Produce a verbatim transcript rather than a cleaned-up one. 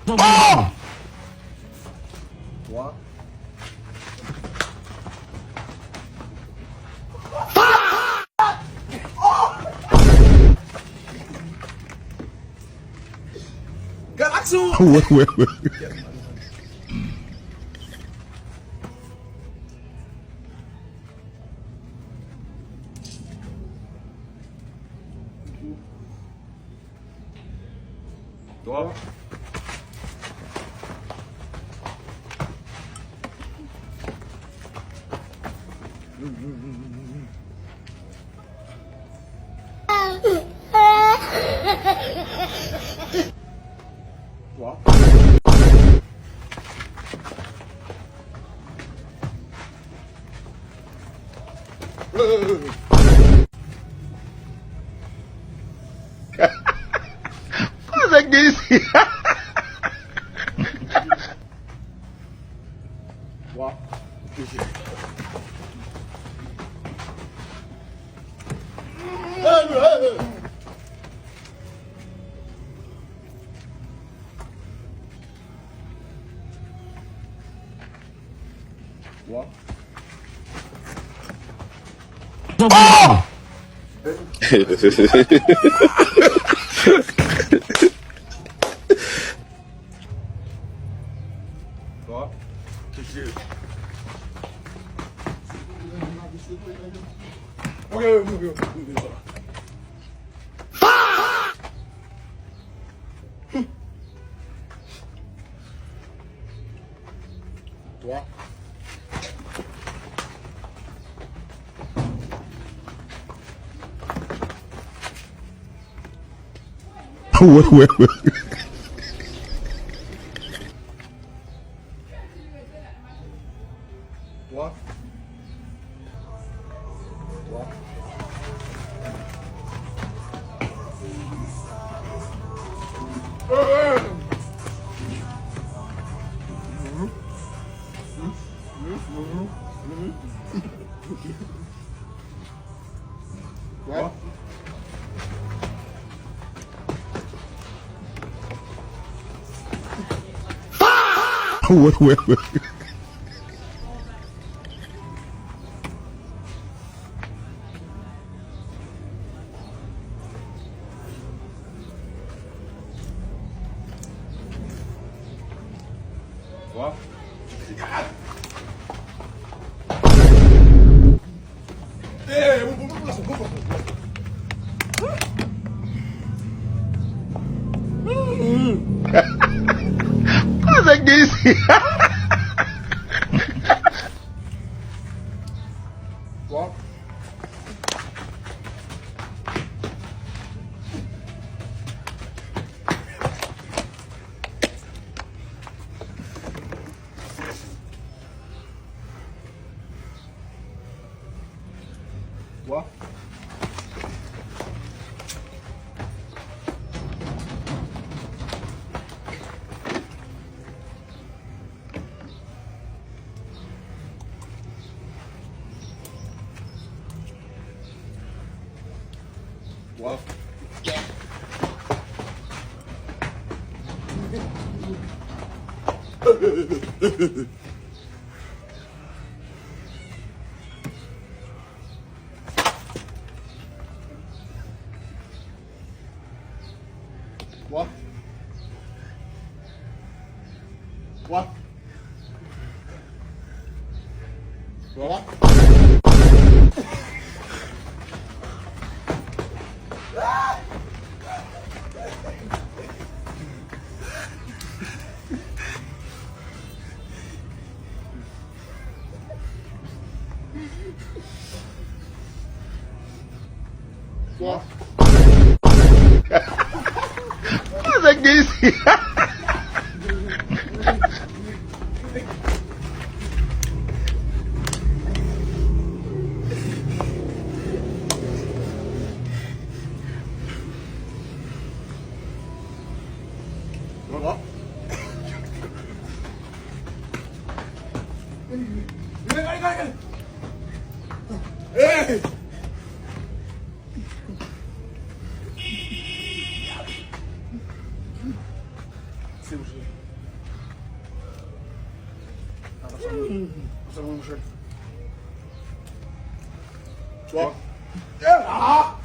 Oh! Twa. Galaxy! Wè, wè, wè. Twa. Twa. Kòman sa k gen isi? Twa. Twa. Oh! Twa. Ok, ok, ok. Twa. Wè, wè, wè. Twa. Twa. Twa. Wè, wè, wè. Twa. Kòman sa k gen isi? Twa. Twa. Twa. Twa. Twa. Twa. Twa. Kòman sa k gen isi? Twa. Sa, sa, sa, sa. Bon. Eh, ah!